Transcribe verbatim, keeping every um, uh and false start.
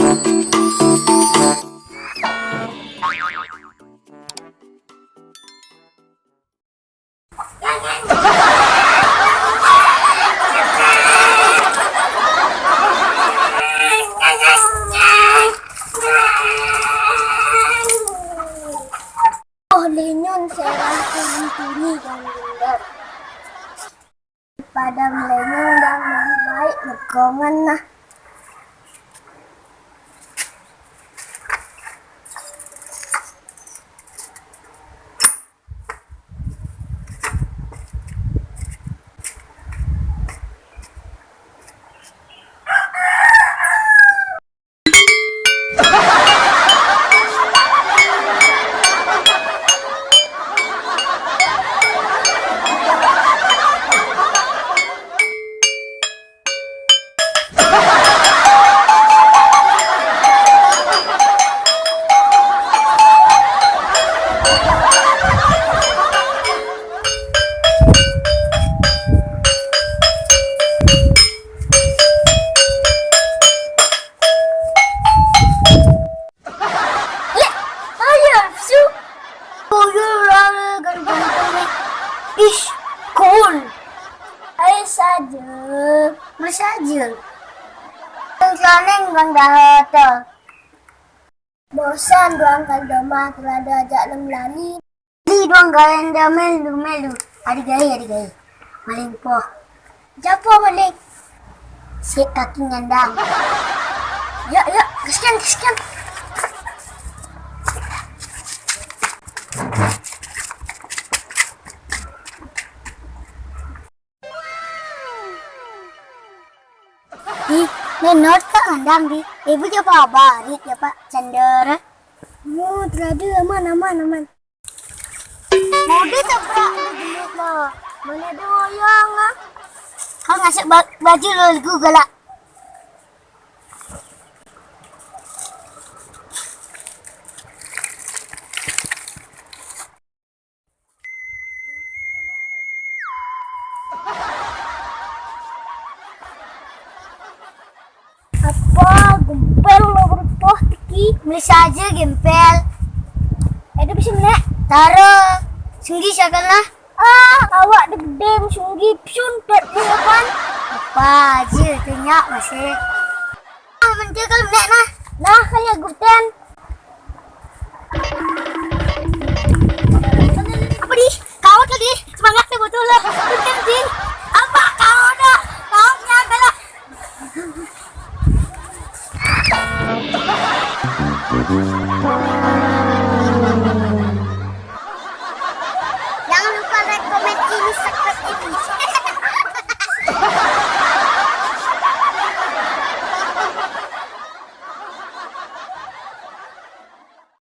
Oh, linyun serah kuning tuni dan bundar. Pada melenyung dan lebih baik legongan nah. Lek, ayo, su. Tuyul lari ganteng ni. Ish, cool. Ayo saja. Masa aja. Planning bang dah tu. Bosan doang kalau doma, kalau ada ajak lem lari. Di doang gawe ndamel lu melu. Adi gawe, adi gawe. Maling poh. Japo maling. Sik kaki nyandang. Yuk, yuk, kesekian, kesekian. Ih, nenot kak ngandang di. Ibu siapa abarit ya pak? Cendera. Mu teradu aman, aman, aman. Mau ditabrak ni duit lah. Mana ada wayang ah. Kau ngasih ba- baju lo lagu galak. Apa gempel lo berpoh tiki? Beli saja gempel. Itu bisa menek. Taro. Sunggi sakal lah. Ah, awak degedem sunggi pisun pet di depan. Apa aja tanya masih. Ah, mencekal menek nah. Nah, kali aku ten. Apa di? Kawat lagi. Semangatnya betul lah. Betul di. Apa kau dah? Kawatnya adalah.